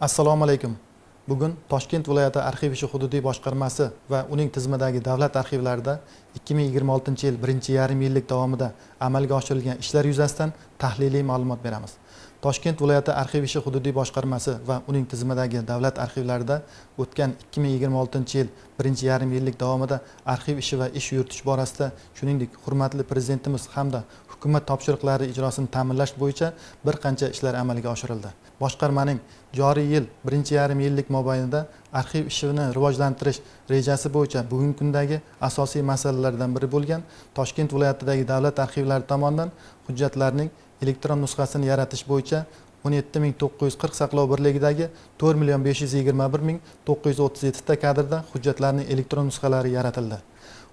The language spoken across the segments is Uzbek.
Assalomu alaykum. Bugun Toshkent viloyati arxiv ishi hududiy boshqarmasi va uning tizimidagi davlat arxivlarida 2026-yil birinchi yarim yillik davomida amalga oshirilgan ishlar yuzasidan tahliliy ma'lumot beramiz. Toshkent viloyati arxiv ishi hududiy boshqarmasi va uning tizimidagi davlat arxivlarida o'tgan 2026-yil birinchi yarim yillik davomida arxiv ishi va ish yuritish borasida, shuningdek, hurmatli prezidentimiz hamda hukumat topshiriqlari ijrosini ta'minlash bo'yicha bir qancha ishlar amalga oshirildi. Boshqarmaning joriy yil birinchi yarim yillik mobaynida arxiv ishini rivojlantirish rejasi bo'yicha bugungi kundagi asosiy masalalardan biri bo'lgan Toshkent viloyatidagi davlat arxivlari tomonidan hujjatlarning elektron nusxasini yaratish bo'yicha 17 940 saqlov birligidagi 4 521 937 ta kadrda hujjatlarning elektron nusxalari yaratildi.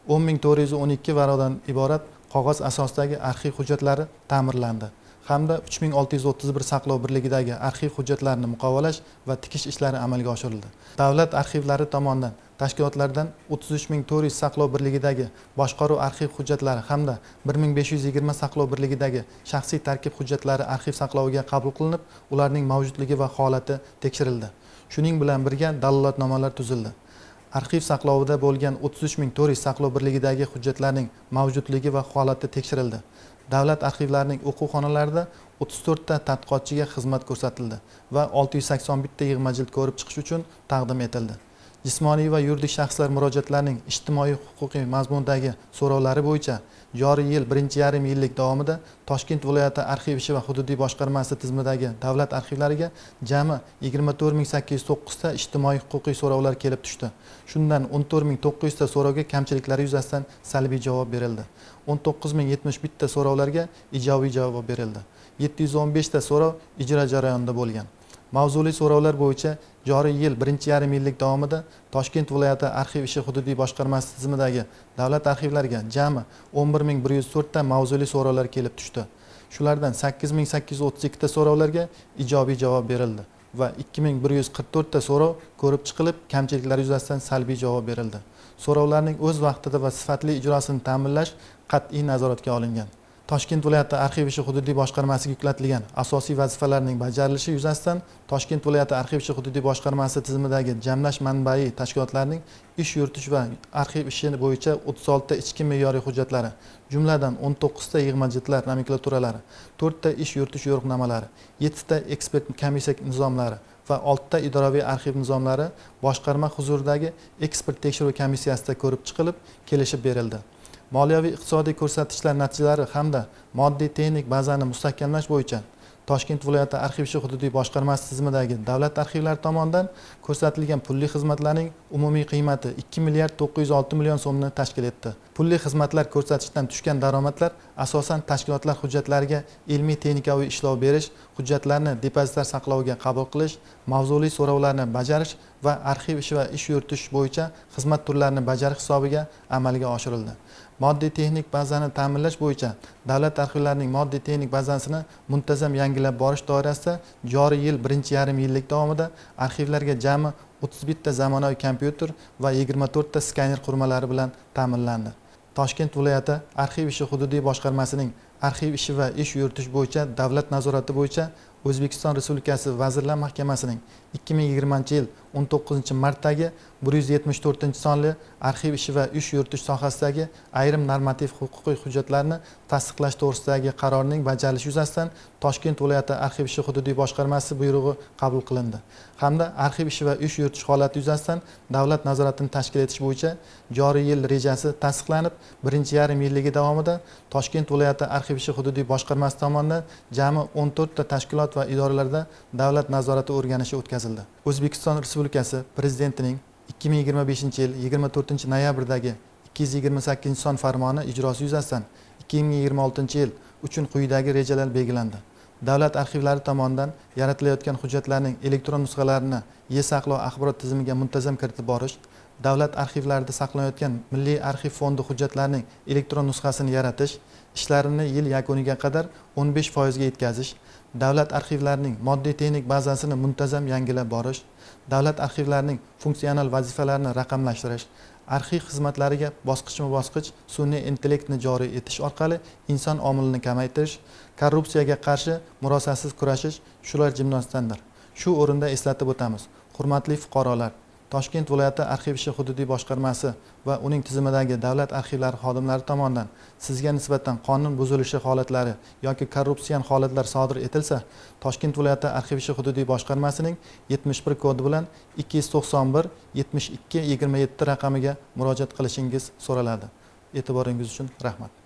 10 412 varaqdan iborat qog'oz asosidagi arxiv hujjatlari ta'mirlandi hamda 3631 saqlov birligidagi arxiv hujjatlarini muqovalash va tikish ishlari amalga oshirildi. Davlat arxivlari tomonidan tashkilotlardan 33 400 saqlov birligidagi boshqaruv arxiv hujjatlari hamda 1520 saqlov birligidagi shaxsiy tarkib hujjatlari arxiv saqloviga qabul qilinib, ularning mavjudligi va holati tekshirildi. Shuning bilan birga dalolatnomalar tuzildi. Arxiv saqlovida bo'lgan 33 400 saqlov birligidagi hujjatlarning mavjudligi va holati tekshirildi. Davlat arxivlarining o'quv xonalarida 34 ta tadqiqotchiga xizmat ko'rsatildi va 681 ta yig'ma jild ko'rib chiqish uchun taqdim etildi. Jismoniy va yuridik shaxslar murojaatlarining ijtimoiy huquqiy mazmundagi so'rovlari bo'yicha joriy yil birinchi yarim yillik davomida Toshkent viloyati arxiv ishi va hududiy boshqarmasi tizimidagi davlat arxivlariga jami 24 809 ta ijtimoiy huquqiy so'rovlar kelib tushdi. Shundan 14 900 ta so'rovga kamchiliklari yuzasidan salbiy javob berildi. 19 071 ta so'rovlarga ijobiy javob berildi. 715 ta so'rov ijro jarayonida bo'lgan. Mavzuli so'rovlar bo'yicha joriy yil birinchi yarim yillik davomida Toshkent viloyati arxiv ishi hududiy boshqarmasi tizimidagi davlat arxivlariga jami 11 104 ta mavzuli so'rovlar kelib tushdi. Shulardan 8832 ta so'rovlarga ijobiy javob berildi va 2144 ta so'rov ko'rib chiqilib, kamchiliklar yuzasidan salbiy javob berildi. So'rovlarning o'z vaqtida va sifatli ijrosini ta'minlash qat'iy nazoratga olingan. Toshkent viloyati arxiv ishi hududiy boshqarmasiga yuklatilgan asosiy vazifalarning bajarilishi yuzasidan Toshkent viloyati arxiv ishi hududiy boshqarmasi tizimidagi jamlash manbai tashkilotlarining ish yuritish va arxiv ishi bo'yicha 36 ta ichki me'yoriy hujjatlari, jumladan 19 ta yig'ma jildlar nomenklaturalari, 4 ta ish yuritish yo'riqnomalari, 7 ta ekspert komissiya nizomlari va 6 ta idoraviy arxiv nizomlari boshqarma huzuridagi ekspert tekshiruv komissiyasida ko'rib chiqilib, kelishib berildi. Moliyaviy iqtisodiy ko'rsatkichlar natijalari hamda moddiy texnik bazani mustahkamlash bo'yicha Toshkent viloyati arxiv ishi hududiy boshqarmasi tizimidagi davlat arxivlari tomonidan ko'rsatilgan pulli xizmatlarning umumiy qiymati 2 milliard 906 million so'mni tashkil etdi. Pulli xizmatlar ko'rsatishdan tushgan daromadlar asosan tashkilotlar hujjatlariga ilmiy texnikaviy ishlov berish, hujjatlarni depozitar saqlovga qabul qilish, mavzuli so'rovlarni bajarish va arxiv ishi va ish yuritish bo'yicha xizmat turlarini bajarish hisobiga amalga oshirildi. Moddiy texnik bazani ta'minlash bo'yicha davlat arxivlarining moddiy texnik bazasini muntazam yangilab borish doirasida joriy yil birinchi yarim yillik davomida arxivlarga jami 31 ta zamonaviy kompyuter va 24 ta skaner qurilmalari bilan ta'minlandi. Toshkent viloyati arxiv ishi hududiy boshqarmasining arxiv ishi va ish yuritish bo'yicha davlat nazorati bo'yicha O'zbekiston Respublikasi Vazirlar Mahkamasining 2020-yil 19-martdagi 174-sonli arxiv ishi va ish yuritish sohasidagi ayrim normativ huquqiy hujjatlarni tasdiqlash to'g'risidagi qarorining bajarilishi yuzasidan Toshkent viloyati arxiv ishi hududiy boshqarmasi buyrug'i qabul qilindi hamda arxiv ishi va ish yuritish holati yuzasidan davlat nazoratini tashkil etish bo'yicha joriy yil rejasi tasdiqlanib, birinchi yarim yilligi davomida Toshkent viloyati arxiv ishi hududiy boshqarmasi tomonidan jami 14 ta tashkilot va idoralarda davlat nazorati o'rganishi o'tkazildi. O'zbekiston Respublikasi Prezidentining 2025-yil 24 noyabrdagi 228-son farmoni ijrosi yuzasidan 2026-yil uchun quyidagi rejalar belgilandi. Davlat arxivlari tomonidan yaratilayotgan hujjatlarning elektron nusxalarini e-saqlov axborot tizimiga muntazam kiritib borish, davlat arxivlarida saqlanayotgan Milliy arxiv fondi hujjatlarining elektron nusxasini yaratish ishlarini yil yakuniga qadar 15 foizga yetkazish, davlat arxivlarining moddiy texnik bazasini muntazam yangilab borish, davlat arxivlarining funksional vazifalarini raqamlashtirish, arxiv xizmatlariga bosqichma bosqich sun'iy intellektni joriy etish orqali inson omilini kamaytirish, korrupsiyaga qarshi murosasiz kurashish shular jumlasidandir. Shu o'rinda eslatib o'tamiz, hurmatli fuqarolar, Toshkent viloyati arxiv ishi hududiy boshqarmasi va uning tizimidagi davlat arxivlari xodimlari tomonidan sizga nisbatan qonun buzilishi holatlari yoki korrupsion holatlar sodir etilsa, Toshkent viloyati arxiv ishi hududiy boshqarmasining 71 kodi bilan 291 72 27 raqamiga murojaat qilishingiz so'raladi. E'tiboringiz uchun rahmat.